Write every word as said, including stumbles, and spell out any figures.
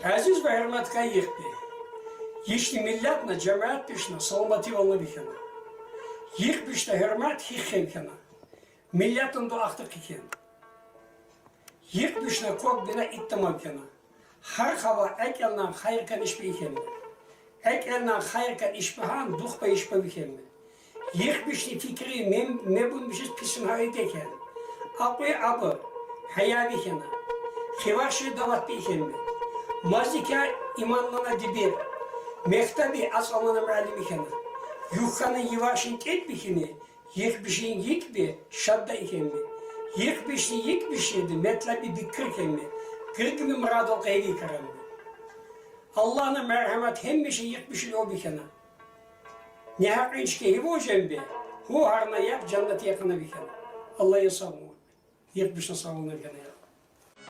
Aziz ve hürmetkâr yıhbi. Yişni milletni, cemaat bişni salamati olna bikena. Yıhbişde hürmet hih hem kena. Milletni du ahtı kiken. Yıhbişni kok bina ittama kena. Har hava ek elnen hayır ken işbi ikenme. Ek elnen hayır ken işbi han duh be işbi ikenme. Yıhbişni fikri mem-, mebun bişiz pisin ha eken. Aklı abı, hayavi kena. Hivahşi davat bi ikenme. Mazika imanlana dibi. Mektebi asalana muallim ikena. Yuhkanın yivahşin ket bikini. Yıhbişin yık bi şadda ikenme. Yıhbişni yık bişiydi, metlebi bikir kenme. Gırgını mıradıl gayri keremme. Allah'ın merhamet hemmişi yıhbişin o bikena. Ne hak inçke hivo cembe. Hu harna yak cennet yakına bikena. Allah yasam. Yıhbişin sağlığına bikena ya.